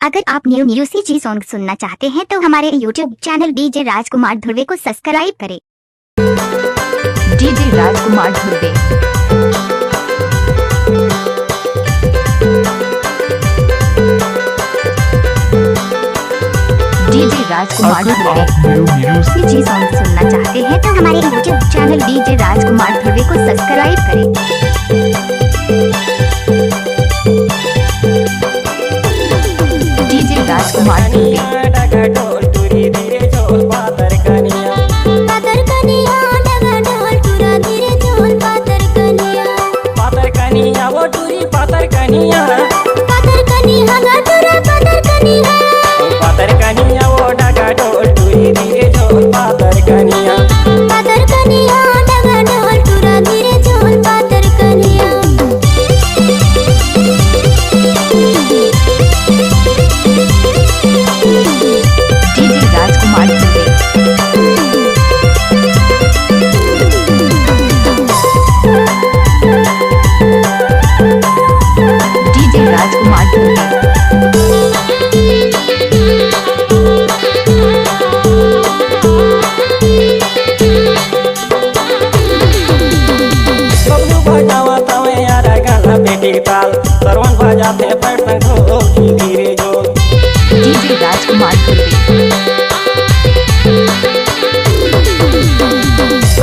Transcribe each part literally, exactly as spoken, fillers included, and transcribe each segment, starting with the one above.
अगर आप new new CG song सुनना चाहते हैं तो हमारे YouTube चैनल डीजे राजकुमार धुर्वे को सब्सक्राइब करें। डीजे राजकुमार धुर्वे। डीजे राजकुमार अगर धुर्वे। आप न्यू न्यू सीजी सॉन्ग सुनना चाहते हैं तो हमारे YouTube चैनल डीजे राजकुमार धुर्वे को सब्सक्राइब करें। डीजे राजकुमार धुर्वे। पातर कनिया, डगा ढोल टुरा धीरे झोल पातर कनिया। पातर कनिया, वो टुरी पातर कनिया। पातर कनिया, गा टुरा पातर कनिया। पातर कनिया, वो डगा ढोल टुरी धीरे झोल पातर कनिया। पातर कनिया, डगा ढोल टुरा धीरे झोल पातर कनिया। डीजे राजकुमार दुबे। डीजे राजकुमार दुबे। बबलू बजावत हवे यार गाना बेटी ताल, सरवन बजाथे पैठ संग ढोल की धीरे झोल। डीजे राजकुमार दुबे।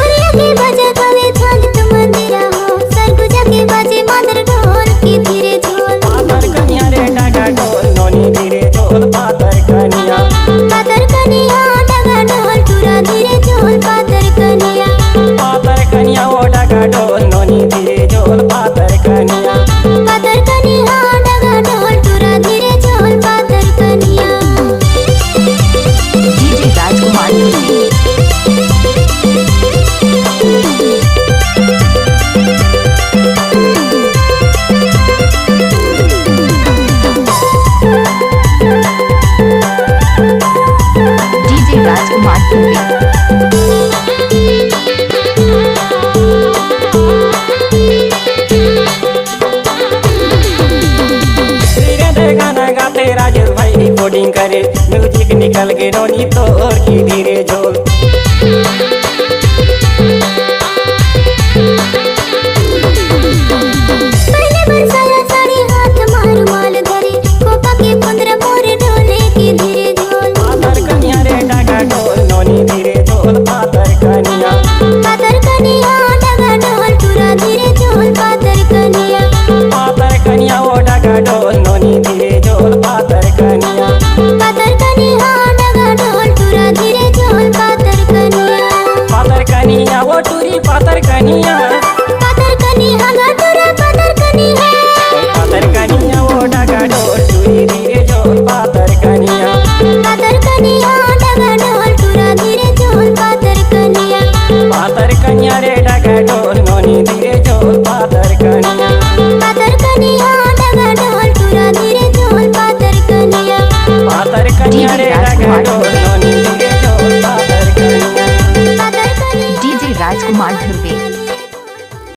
उरिया के बजत हवे झाल त मंदिरा हो, सरगुजा के बजे मादर ढोल की धीरे झोल। पातर कनिया रे डगा ढोल, नोनी धीरे झोल पातर कनिया। पातर कनिया डगा ढोल टुरा धीरे झोल पातर कनिया। पातर कनिया ओ डगा ढोल, नोनी धीरे झोल पातर कनिया। पातर कनिया डगा ढोल टुरा धीरे झोल पातर कनिया। डीजे राजकुमार दुबे। डीजे राजकुमार दुबे। धीरे धीरे गाना गाथे राजेश भाई recording करे, music निकल के नोनी तोर की धीरे झोल।